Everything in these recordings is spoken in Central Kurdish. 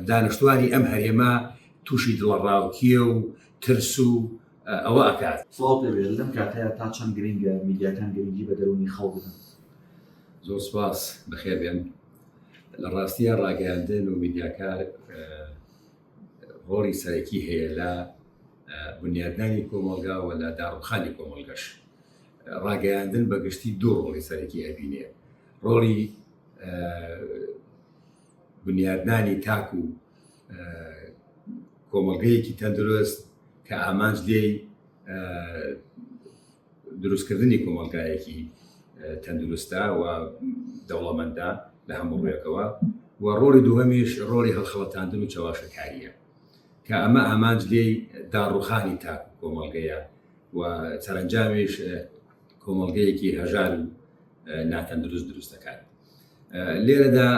دانشتوانی ئەم هەرێمە تووشی دڵەڕاوکیە و ترس و ئەوە ئەکات. سڵاوت لێبێت، لەم کاتەیا تا چەند گرنگە میدیاکان گرنگی بە دەروونی خەڵک بدەن؟ زۆر سوپاس، بەخێر بێن. لە ڕاستیا ڕاگەیاندن و میدیاکار ڕۆڵی سەرەکی هەیە لە بنیادنانی کۆمەڵگا و لە داڕوخانی کۆمەڵگەش. ڕاگەیاندن بە گشتی دوو ڕۆڵی سەرەکی ئەبینێ، ڕۆڵی بنیادنانی تاک و کۆمەڵگەیەکی تەندروست کە ئامانج لێی دروستکردنی کۆمەڵگایەکی تەندروستە و دەوڵەمەندە لە هەموو ڕوویەکەوە و ڕۆڵی دووهەمیش ڕۆڵی هەڵخەڵەتاندن و چەواشەکارییە کە ئەمە ئامانج لێی داڕوخانی تاک و کۆمەڵگەیە و سەرەنجامیش کۆمەڵگەیەکی هەژار و ناتەندروست دروست دەکات. لێرەدا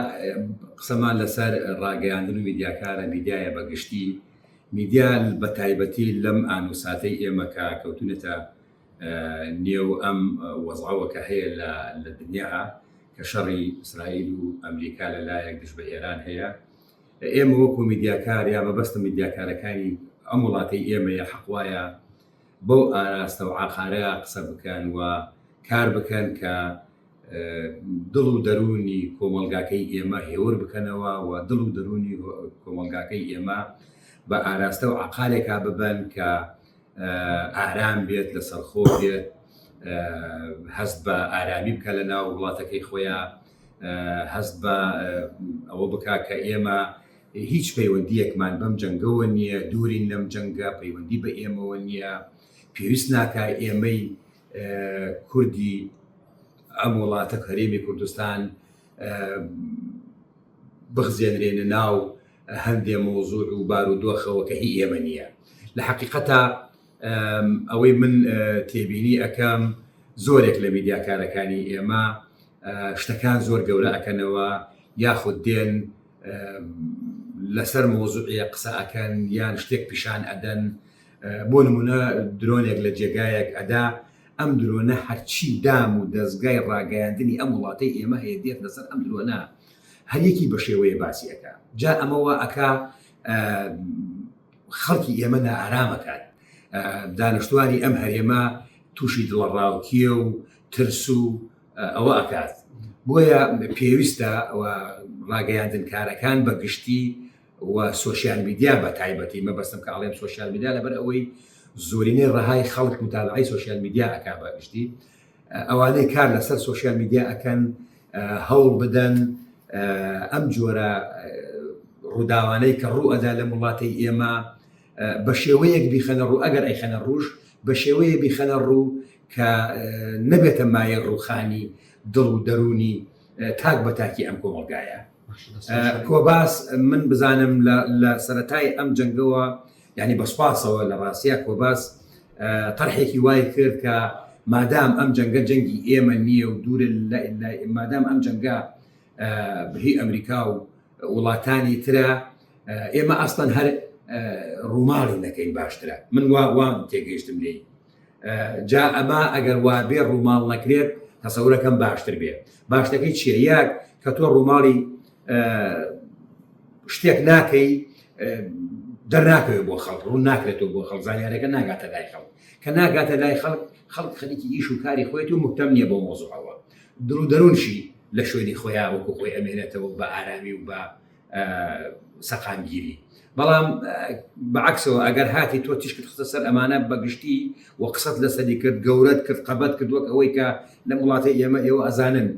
قسەمان لەسەر ڕاگەیاندن و میدیاکارە، میدیایە بە گشتی، میدیا بە تایبەتی لەم ئان و ساتەی ئێمە کە کەوتونەتە نێو ئەم وەزعەوە کە هەیە لە دنیا کە شەڕی ئیسرائیل و ئەمریکا لە لایەک دژ بە ئێران هەیە، ئێمە وەکو میدیاکار یا مەبەستم میدیاکارەکانی ئەم وڵاتەی ئێمەیە حەق وایە بەو ئاراستە و عەقارە قسە بکەن و کار بکەن کە دڵ و دەروونی کۆمەڵگاکەی ئێمە هێور بکەنەوە و دڵ و دەروونی کۆمەڵگاکەی ئێمە بە ئاراستە و عەقالێکا ببەن کە ئارام بێت، لەسەرخۆ بێت، هەست بە ئارامی بکە لە ناو وڵاتەکەی خۆیان، هەست بە ئەوە بکا کە ئێمە هیچ پەیوەندییەکمان بەم جەنگەوە نییە، دوورین لەم جەنگە، پەیوەندی بە ئێمەوە نییە، پێویست ناکا ئێمەی کوردی ئەم وڵاتە هەرێمی کوردستان بخزێنرێنە ناو هەندێ مەوزوع و بارودۆخەوە کە هی ئێمە نییە. لە حەقیقەتا ئەوەی من تێبینی ئەکەم زۆرێک لە میدیاکارەکانی ئێمە شتەکان زۆر گەورە ئەکەنەوە یاخود دێن لەسەر مەوزوعێ قسە ئەکەن یان شتێک پیشان ئەدەن بۆ نمونە درۆنێک لە جێگایەک ئەدا ئەم درۆنە هەرچی دام و دەزگای ڕاگەیاندنی ئەم وڵاتەی ئێمە هەیە دێت لەسەر ئەم درۆنە هەریەکی بە شێوەیە باسی ئەکا جا ئەمە وا ئەکا خەڵکی ئێمە نائارامەکات دانیشتوانی ئەم هەرێمە تووشی دڵەڕاوکیە و ترس و ئەوە ئەکات بۆیە پێویستە ڕاگەیاندنکارەکان بە گشتی و سۆشیال میدیا بە تایبەتی مەبەستم کە ئەڵێم سۆشیال میدیا لەبەر ئەوەی زۆرینەی ڕەهای خەڵک متابعەی سۆشیال میدیا ئەکا بە گشتی ئەوانەی کار لەسەر سۆشیال میدیا ئەکەن هەوڵ بدەن ئەم جۆرە ڕووداوانەی کە ڕوو ئەدا لەم وڵاتەی ئێمە بە شێوەیەک بیخەنە ڕوو ئەگەر ئەیخەنە ڕووش بە شێوەیە بیخەنە ڕوو کە نەبێتە مایە ڕووخانی دڵ و دەروونی تاک بە تاکی ئەم کۆمەڵگایە. کۆباس من بزانم لە سەتای ئەم جەنگەوە یعنی بە سوپاسەوە لە ڕاستە کۆباس تەرحێکی وای کرد کە مادام ئەم جەنگە جەنگی ئێمە نییە و دوورە مادام ئەم جەنگە هی ئەمریکا و وڵاتانی ترە ئێمە ئەسڵەن هەر ڕووماڵی نەکەین باشترە من وا وام تێگەیشتم لێی جا ئەمە ئەگەر وابێ ڕووماڵ نەکرێت تەسەورەکەم باشتر بێ باشتەکەی چییە یاک کە تۆ ڕووماڵی شتێک ناکەی دەرناکەوێت بۆ خەڵک ڕوون ناکرێتەوە بۆ خەڵک زانیارەکە ناگاتە لای خەڵک کە ناگاتە لای خەڵک خەڵک خەریکی ئیش و کاری خۆیەتی و مهتەم نییە بۆ مۆزوعەوە دڵ و دەروونشی لە شوێنی خۆیان وەکو خۆی ئەمێنێتەوە بە ئارامی و بە سەقامگیری بەڵام بەعکسەوە ئەگەر هاتی تۆ تیشکت خستە سەر ئەمانە بەگشتی و قسەت لەسەری کرد گەورەت کرد قەبەت کرد وەک ئەوەی کە لەم وڵاتەی ئێمە ئێوە ئەزانن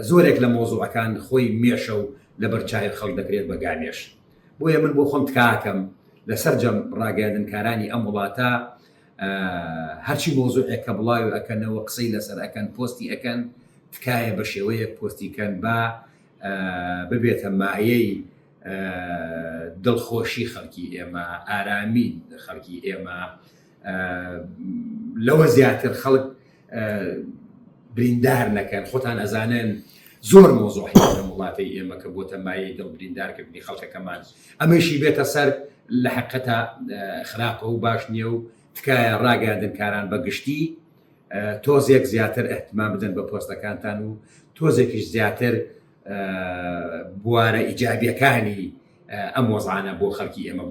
زۆرێک لە مۆزوعەکان خۆی مێشە و لەبەر چاوی خەڵک دەکرێت بە گامێش بۆیە من بۆ خۆم تکاکەم لە سەرجەم ڕاگەیاندنکارانی ئەم وڵاتە هەرچی مۆزوعێک کە بڵاوی ئەکەنەوە قسەی لەسەر ئەکەن پۆستی ئەکەن تکایە بە شێوەیەک پۆستی کەن با ببێتە مایەی دڵخۆشی خەڵکی ئێمە، ئارامی خەڵکی ئێمە، لەوە زیاتر خەڵک بریندار نەکەن، خۆتان ئەزانن زۆر مۆزوع هەیە لەم وڵاتەی ئێمە کە بۆتە مایەی دڵ بریندارکردنی خەڵکەکەمان، ئەمەیشی بێتە سەر لە حەقیقەتا خراپە و باش نییە و تکایە ڕاگەیاندنکاران بە گشتی تۆزێک زیاتر ئیهتمام بدەن بە پۆستەکانتان و تۆزێکیش زیاتر بوارە ئیجابیەکانی. ئەم وەزعانە بۆ خەڵکی ئێمە بگۆڕێت.